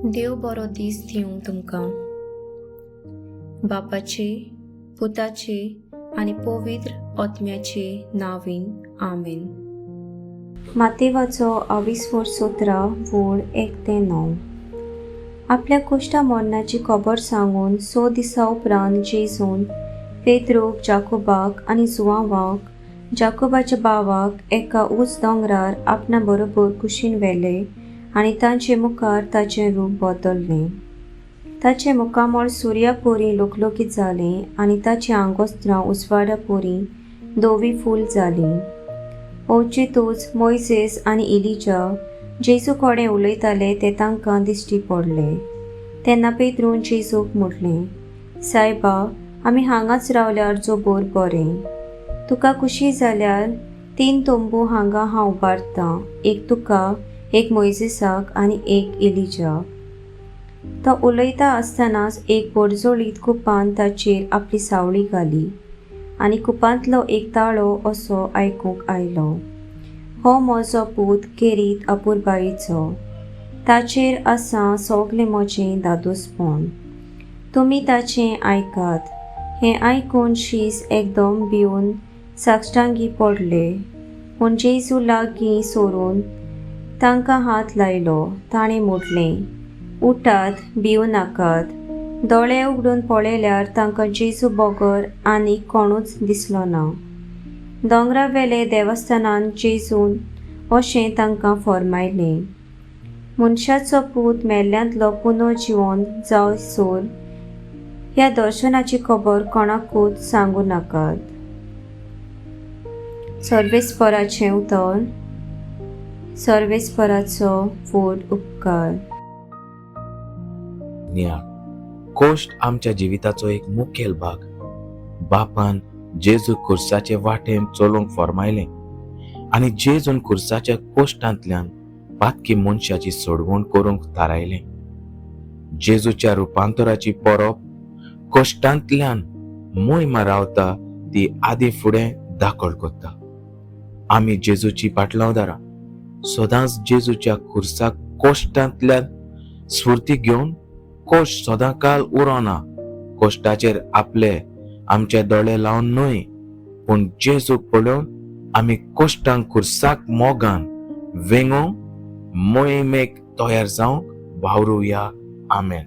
देव बरो दीस दिवं तुमकां. बापाचे, पुताचे आनी पवित्र आत्म्याचे नांवान, आमेन. मातेवाचो आवीसवोर 17 वोळ 1 ते 9. आपल्या कोश्टा मरणाची खबर सांगून 6 दिसां उपरांत जेजून पेद्रूक, जाकोबाक आनी जुवांवाक, जाकोबाच्या भावाक, एका ऊंच दोंगरार आपणा बरोबर कुशीन व्हेले आनी तांचे मुखार ताचें रूप बदल्लें. ताचें मुखामळ सुर्या पोरीं लकलकीत जालें आनी ताचीं आंगोस्त्रां उजवाडा पोरीं धवी फूल जालीं. अवचितूच मोयजेस आनी इलिजा जेजू कडेन उलयताले ते तांकां दिश्टी पडले. तेन्ना पेद्रून जेजूक म्हटलें, सायबा, आमी हांगाच रावल्यार जोबोर बरें. तुका खुशी जाल्यार 3 तंबू हांगा हांव उबारतां, एक तुका, एक मोयजेसाक आनी एक इलिजाक. तो उलयता आसतनाच एक पोरजोळीत कुपान ताचेर आपली सावळी घाली आनी कुपांतलो एक ताळो असो आयकूंक आयलो, हो म्हजो पूत खेरीत अपुरबायेचो, ताचेर आसा सगलें म्हजें दादोसपण, तुमी ताचें आयकात. हें आयकून शीस एकदम भिवन साश्टांगी पडले. पूण जेजू लागीं सरून तांकां हात लायलो. ताणें म्हटलें, उठात, भिवं नाकात. दोळे उगडून पळयल्यार तांकां जेजू बगर आनी कोणूच दिसलो ना. दोंगरावेले देवस्थानान जेजून अशें तांकां फर्मायलें, मनशाचो पूत मेल्ल्यांतलो पुनो जिवन जायसर ह्या दर्शनाची खबर कोणाकूच सांगू नाकात. सर्वेस्पराचें उतर. सर्वेस्पराचो व्हड उपकार. नियाळ कोश्ट आमच्या जिविताचो एक मुखेल भाग. बापान जेजू खुर्साचे वाटेन चलोवंक फर्मायलें आनी जेजून खुर्साच्या कोश्टांतल्यान पातकी मनशाची सोडवण करूंक थारायलें. जेजूच्या रुपांतराची परब कोश्टांतल्यान मोहिमा रावता ती आदी फुडें दाखल करता. आमी जेजूची पाटलावदारां सदांच जेजूच्या खुर्सा कोश्टांतल्यान स्फूर्ती घेवन कोश्ट सदांकाल उरोना, कोश्टाचेर आपले आमचे दोळे लावन न्हय, पूण जेजूक पळोवन आमी कोश्टांक खुर्साक मोगान वेंगोवंक मोहिमेक तयार जावंक वावरुया. आमेन.